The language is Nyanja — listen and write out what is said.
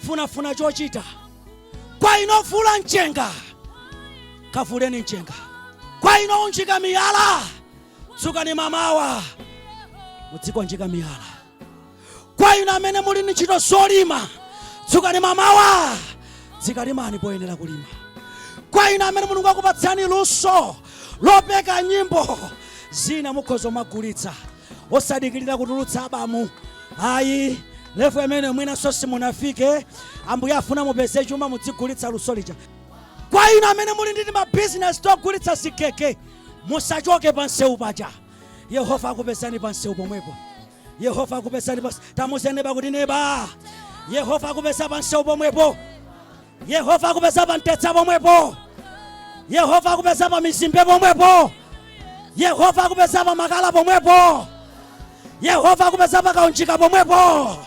Funafuna chochita. Kwa inu ovula mchenga, kavuleni mchenga. Kwa inu ounjika miyala, dzukani mamawa mudzikonjika miyala. Kwa inu amene muli ndi ntchito zolima, dzukani mamawa, dzikalimani poyenera kulima. Kwa inu amene Mulungu akupatsani luso lopeka nyimbo zina, mukhoza kumagulitsa, osadikirira kutulutsa album ayi. Level imene mwinanso simunafike. Ambuye afuna mupeze chuma, mudzigulitsa luso lija. Kwa inu amene muli ndi mabizinesi togulitsa zigege, musachoke pa msewu paja. Yehova akupezani pa msewu pomwepo. Yehova akupezani pa. Tamuze neba kuti, "Neba, Yehova akupeza pa msewu pomwepo. Yehova akupeza pa Mtedza pomwepo. Yehova akupeza pa Mizimbe pomwepo. Yehova akupeza pa Makala pomwepo. Yehova akupeza pa Kaunjika pomwepo."